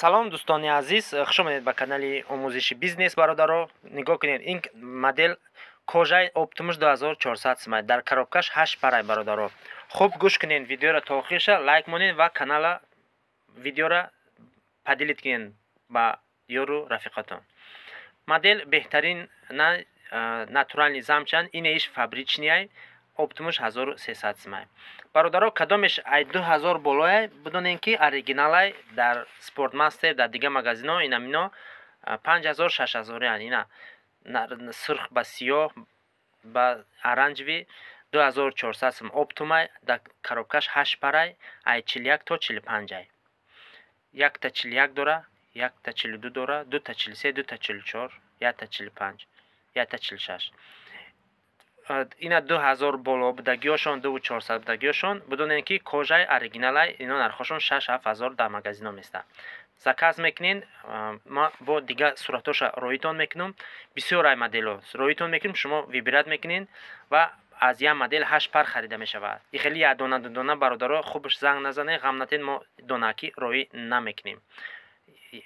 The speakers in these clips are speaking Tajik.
Салом, дӯстони азиз, хуш омадед ба канали омӯзиши бизнес. Бародаро, нигоҳ кунед, ин модел кожаи оптом уш 2400 сумай, дар коробкаш ҳашт парай. Бародаро, хуб гӯш кунед видеоро то охирша, лайк монед ва канала видеора поделить кунед ба ёру рафиқатон. Модел беҳтарин, на натуральный замша, инеиш фабричный, оптом уш 1300 сумай. Бародаро, кадомеш ай 2000 болояй, бидонем, ки оригиналай. Дар Спортмастер, дар дигар магазино инамино 5000, 6000 ян. Ина сурх ба сиёҳ ба оранжевый 2400 сум оптом ай, дар коробкаш ҳашт парай, ай 41 то 45 ай. Якта 41 дора, якта 42 дора, дута 43, дута 44, якта 45, якта 46. Ина 2000 боло будагиёшон, 2400 будагиёшон, бидонем, ки кожаи оригиналай. Ино нархошон 6-7 ҳазор дар магазино места. Заказ мекунен, ма бо дигар суратоша роитон мекунам. Бисёр ай модело роитон мекунем, шумо выбирать мекунен ва аз як модел ҳашт пар харида мешавад. И хеле як дона, дудона, бародаро, хубш занг назанед, ғам натен, мо донаки роӣ намекунем.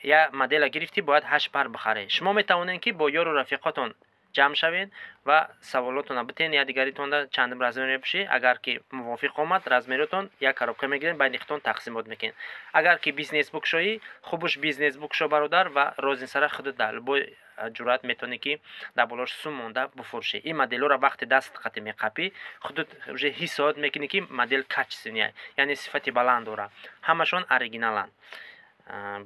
Як модела гирифтӣ, бояд ҳашт пар бихаред. Шумо метавонед, ки бо ёру рафиқотон ҷамъ шавед ва саволотонро битен якдигаритонда: чандум размер мепӯшӣ? Агар ки мувофиқ омад размеротон, як коробка мегиред, байни худтон тақсимот мекунед. Агар ки бизнес букшоӣ, хубуш бизнес букшо, бародар, ва розницара худат дар любой ҷуръат метавонӣ, ки дар болош сум монда буфурӯшӣ. Ин моделҳоро вақте даст қати меқапӣ, худат уже ҳиссиёт мекунӣ, ки модел качественный, яъне сифати баланд дорад. Ҳамашон оригиналанд.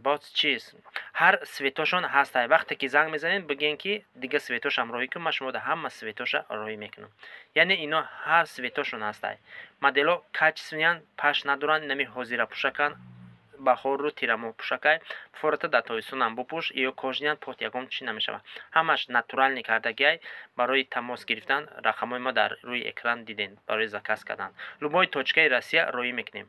Боз чиз, ҳар цветошон ҳастай. Вақте ки занг мезанед, бигӯен, ки дига цветошам роҳӣ кун, ман шумода ҳама цветоша роҳӣ мекунам. Яъне ино ҳар цветошон ҳастай. Моделҳо качественныянд, паш надоранд. Инами ҳозира пӯшаканд, баҳору тирамоҳ пӯшакай, фората дар тобистонам бупӯш. Ё кожныянд, пот ягон чӣ намешавад, ҳамаш натуральный кардагиай. Барои тамос гирифтан рақамҳои мо дар рӯи экран дидем. Барои заказ кардан любой точкаи Россия роҳӣ мекунем.